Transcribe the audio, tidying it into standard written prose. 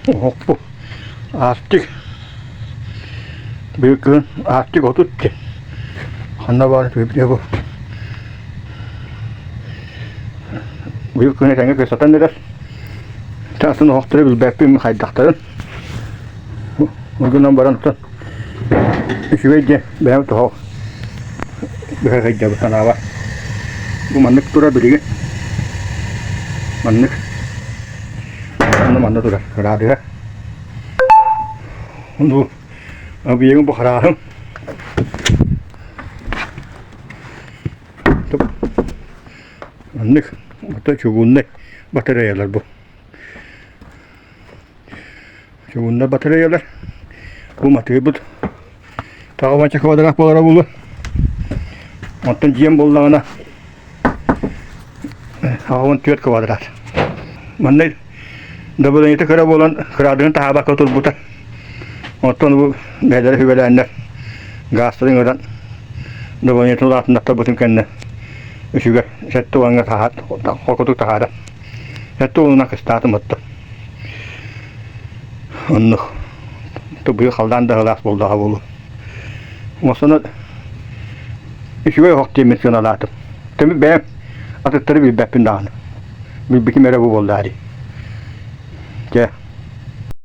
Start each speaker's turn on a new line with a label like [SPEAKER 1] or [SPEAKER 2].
[SPEAKER 1] Оһохпу Арктик быйыл кыһын Арктик 30 диэн. Ханна баар үтүө бу. Быйыл кыһын этэҥҥэ кыстатан эрэр. Атын оһохтору билбэппин хайдахтарын. Ол гынан баран үчүгэй диэн бэйэм тоһох быһа сылдьабын санаабар. Бу маннык турар билигин. Маннык. Онно манна турар кыраадыга. Бу объегым бу харааһым. Маннык ото чугуннай батареялар бу. Чугуннай батареялар. Бу матыыбыт таҕа квадрат буолара буолуо. Оттон дьиэм буоллаҕына 84 квадрат. Манна дабылыанньата кыра буолан кыраадыгын таһаабакка турбута. Оттон бу бэйэлэрэ сүбэлээннэр гаастарын ыҥыран дабылыанньатын улаатыннартарбытын кэннэ үчүгэй 70-ҥа таһаар холкутук таһааран 70-унан кыстаатым оттон. Оннук быйыл халлаан да ыраас буоллаҕа буолуо. Уонна үчүгэй оһох диэммин сыаналаатым. Түмүк бэйэм атыттары билбэппин даҕаны. Билбитим эрэ бу буоллаа дии. Дьэ.